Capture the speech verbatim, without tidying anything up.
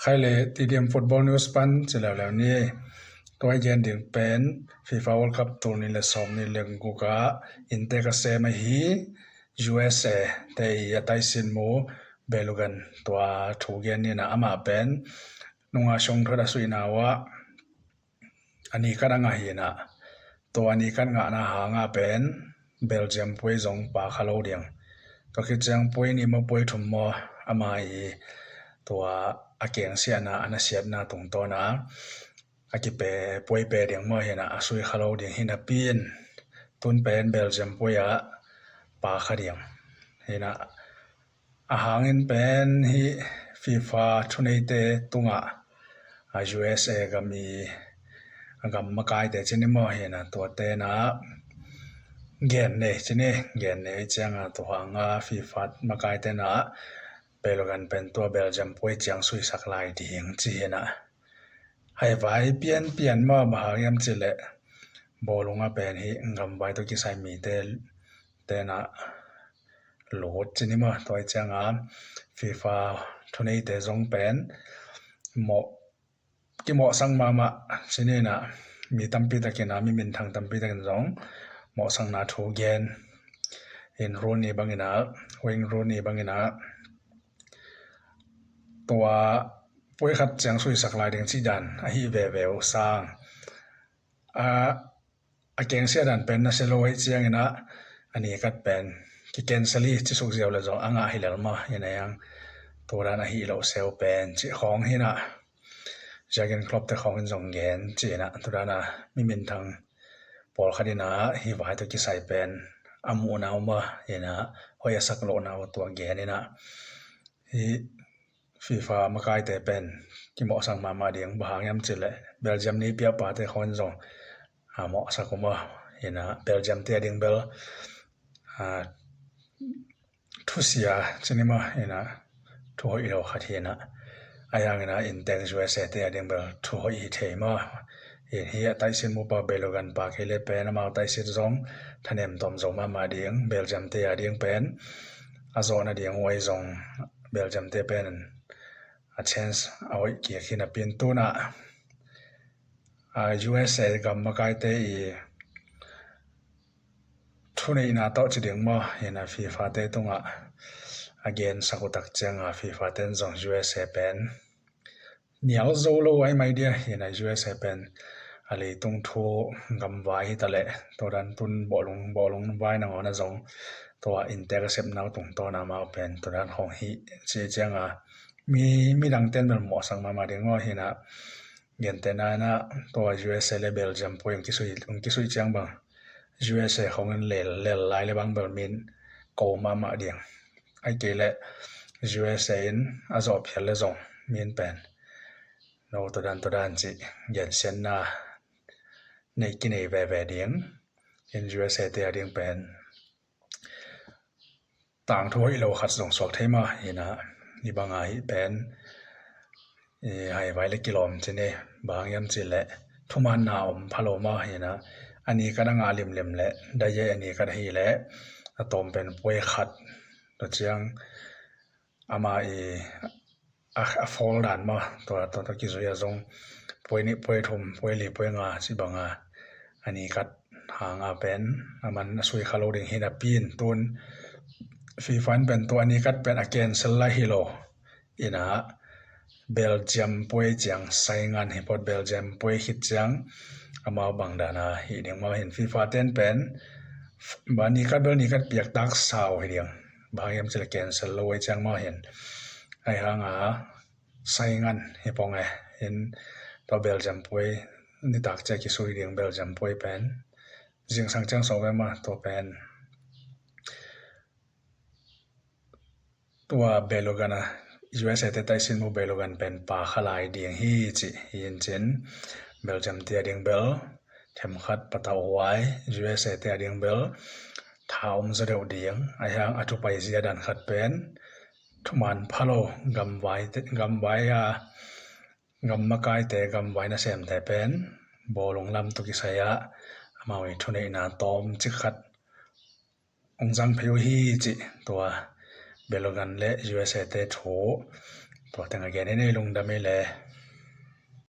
Khai le T D M Football News pan ci leuleu ni. Tua i gen ding pen FIFA World Cup tul nih le sawm nih le guk ah inntek a sem ahi U S A te i a taisin mu Belugan tua thu gen ni. Amah pen nunga sungthuat a suihna uh ah a nih kat a ngah hi. Tua a nih kat ngahna hanga pen Belgium puai zong pa kha lo ding. Tua khit ciang puai nih maw puai thum maw ama i tua a kengsiatna a nasiatna tungtawna a kipe puai pe ding maw hi. A sui kha lo ding hi napi in tun pen Belgium puai ah pa kha ding hi. A hangin pen hih FIFA thuneite tungah a U S A gam i a gam makaite ci ni maw hi. Tuate na gen nei ci ni, gen nei cianga tua hanga FIFA makaite na Belugan pen tua Belgium puai ciang suisak lai ding ci hi. Haivai pianpian maw bang hang hiam ci leh bawlunga pen hih gamvai tawh kisai mite tena lut ci ni maw. Tua i cianga FIFA thuneite zong pen mawh kimawhsak mahmah ci ni. Mi tampi takin a mi minthang tampi takin zong mawhsakna thu gen in Rooney bangin a Wayne Rooney bangin a tua puai khat ciang suisak lai ding ci dan ahi veve uh sang a a kengsia dan pen nasia lo ahi ciangin a a nih kat pen kikensel hi ci suk ziau le zong a ngah hi lel maw hi. Tua dan ahi lo seu pen ci khawng hi. Jurgen Klopp te khawng in zong gen ci hi. Tua dan a mi minthang pawlkhat in a hih vai tawh kisai pen a muhna uh maw hi. Hoih a sak lohna uh tua gen hi. FIFA makaite pen kimawhsak mahmah ding bang hang hiam ci leh Belgium ni piapate khawng in zong a mawhsak uh maw hi. Belgium te a ding bel thusia ci ni maw hi. Thu hoih lo khat hi. A hangin a inntek U S A te a ding bel thu hoih hi thei maw hi. A taisin mu pa Belugan pa kei le pen amau taisit zong thanem tawm zo mahmah ding. Belgium te a ding pen a zawhna ding uh ahi zong Belgium te pen a chance a hoih kik hi napi in tun a U S A gam makaite i thuneihna tawh ci ding maw hi. FIFA te tungah a gensak uh tak cianga FIFA ten zong U S A pen nial zo lo ahi mai dia hi. U S A pen a leitung thu gamvai hi ta leh tua dan tun bawlung bawlung vai nangawn a zong tua inntek a sepna uh tungtawna amau pen tua dan khawng hi ci cianga mi midang ten bel mawhsak mahmah ding maw hi. Gentehna in a tua U S A le Belgium puai hong kisui hong kisui ciang bang U S A khawng in lel lel lai le bang bel min ko mahmah ding. Ahi kei leh U S A in a zawh phial le zong min pen no tua dan tua dan ci gensiatna nei kinei veve ding. In U S A te a ding pen tangthu hoih lo khat zong suak thei mah hi. Hih banga hih pen haivai le kilawm ci ni. Bang hang hiam ci leh thumanna om pha lo mah hi. A nih kat a ngah limlim leh dai a nih kat ahi leh a tawm pen puai khat tua ciang ama i a, a fall dan mah tua tua tua kizui a zong puai nih puai thum puai li puai nga ci banga a nih kat hanga pen a man a sui kha lo ding hi napi in tun FIFA in pen tua a nih kat pen a cancel lai hi lo. Ina Belgium puai ciang sai ngan hi phot Belgium puai khit ciang amau bang dana hi ding mah hin FIFA ten pen a nih kat bel nih kat piak tak sau hi ding. Bang hang hiam ci leh cancel lo ahi ciang mah hin ahi hanga sai ngan hi pong e. Hin tua Belgium puai nitak ciang kisui ding Belgium puai pen zingsang ciang sawh ve mah tua pen tua Belugan a U S A te taisin mu Belugan pen pa kha lai ding hi ci hi in cin Belgium te a ding bel themkhat patau huai U S A te a ding bel tha om zaw deuh ding ahi hang a thupai zia dan khat pen thuman pha lo gamvai te gamvai a gam makaite gamvai nasemte pen bawlung lam tuk kisai ah amau i thuneihna tawm cik khat hong zang phei uh hi cih tua Belugan le U S A te thu Tua teng a gen in ei lungdam ei le.